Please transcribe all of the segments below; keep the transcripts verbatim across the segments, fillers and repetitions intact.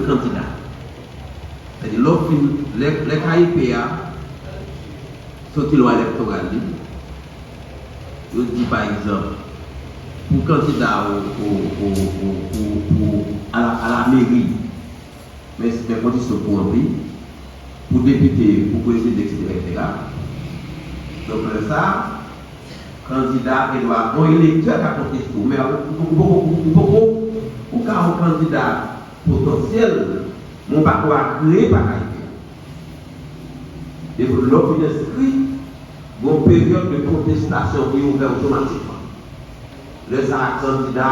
kandida. Sètadi lè w fin, lè, lè K E P a soti lwa elektoral li, yo di pa egzanp, pou kandida o, o, o, o, o, o, a la, a la meri, men, men kondisyon pou ranpli, pou depite, pou prezidè, etsetera, etsetera. Donk, lè sa a, kandida a gen dwa, yon elektè ka konteste w, men ou, ou, ou, ou, ou, ou, ou ka yon kandida potansyèl, men w pa ko agreye pa K E P a. Depi lè w fin enskri, gen yon peryòd de kontestasyon ki ouvè otomatikman. Lè sa a, kandida,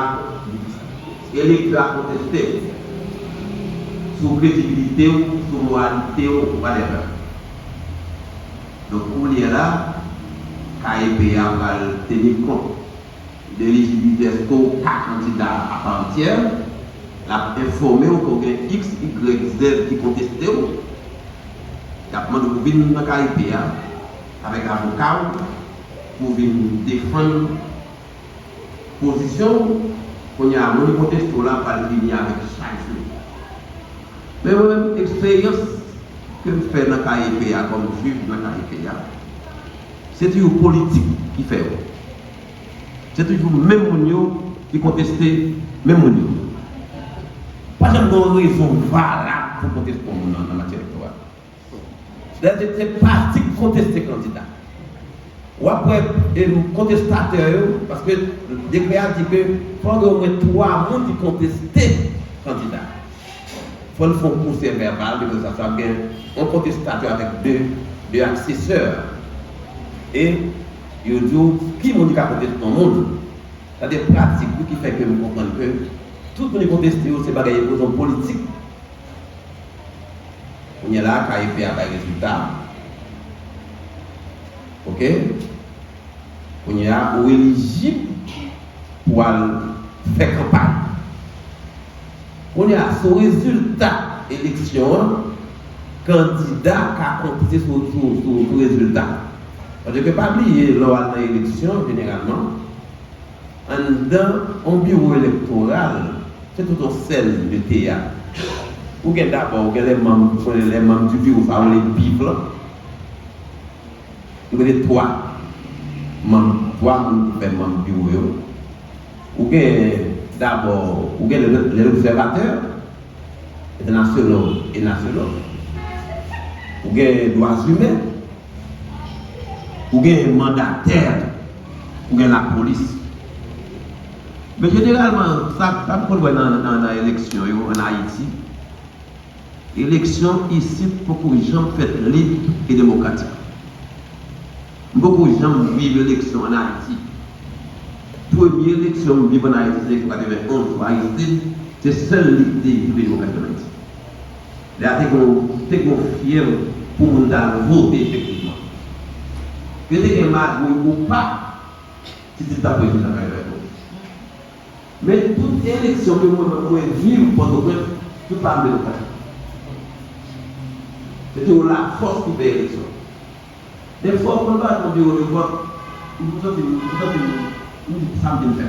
elektè a konteste w sou kredibilite w, sou moralite w, whatever. Donk, kounye a la, K E P a pral teni kont de elejibilite, èske w ka kandida apaantyè, l ap enfòme w ke w gen X, Y, Z ki konteste w, y ap mande w pou vin nan K E P a avèk avoka w, pou vin defann pozisyon w. Kounye a, moun ki konteste w la pral vini avèk chaj li. Men mwen menm, eksperyans ke m fè nan K E P a, kòm jij nan K E P a, se toujou politik ki fè yo. Se toujou menm moun yo ki konteste menm moun yo. Pa janm gen yon rezon valab pou konteste yon moun nan, nan matyè elektoral. Dayè, se, se pati k konteste kandida. W ap wè, e, kontestatè yo, paske dekrè a di ke fò gen omwen twa moun ki konteste kandida. Fò n fè yon pwosè vèbal de konsa, sa gen yon kontestatè avèk de, de aksesè. E yo di w ki moun ki ka konteste yon moun. Sa de pratik wi ki fè ke m konprann ke tout moun ki konteste yo se bagay, rezon politik. Kounye a la, K E P a bay rezilta. Oke? Kounye a, ou elijib pou al fè kanpay. Kounye a, sou rezilta eleksyon an, kandida ka konte sou, sou, sou, sou rezilta. Paske pa bliye, lè w al nan eleksyon, jeneralman, anndan yon biwo elektoral, se tout yon sèn de teyat. Ou gen dabò, ou gen lè manm, ou konnen lè manm di biwo sa, ou rele biv lan. Ou gen twa manm, twa moun ki fè manm biwo yo. Ou gen dabò, ou gen lè, lè lobsèvatè entènasyonal e nasyonal. Ou gen dwa imen. Ou gen mandatè, ou gen lapolis. Men jeneralman, sa, sa m konn wè nan, nan, nan eleksyon yo ann Ayiti, eleksyon isit poko janm fèt lib e demokratik. M poko janm viv eleksyon ann Ayiti. Premye eleksyon m viv ann Ayiti, se eleksyon katrevenn onz, sou Aristide, se sèl lib te egziste demokratik ann Ayiti. Lè a te gen, te gen yon fyèv pou moun ta al vote efektivman. Ke te gen magouy ou pa, Titid t ap rejwi nan kay vè tou. Men tout eleksyon ke mwen, mwen viv Pòtoprens, tout pa vle vòt. Se te yon lafòs ki fè eleksyon. Dèfwa, ou konn pa nan biwo de vòt, ou santi, ou santi, ou di, "Sa m vin fè?"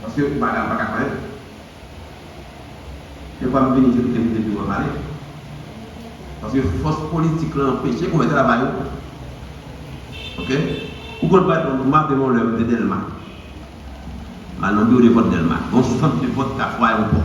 Paske ou pa ka, pa ka fè. Dèfwa m vini, se pou te moute biwo a pale. Paske fòs politik lan anpeche ou fè travay ou. Oke? Ou konn pa ekzanp, m raple m yon lè m te Dèlma. M al nan biwo de vòt Dèlma. Gon sant de vòt k ap fè ayewopò.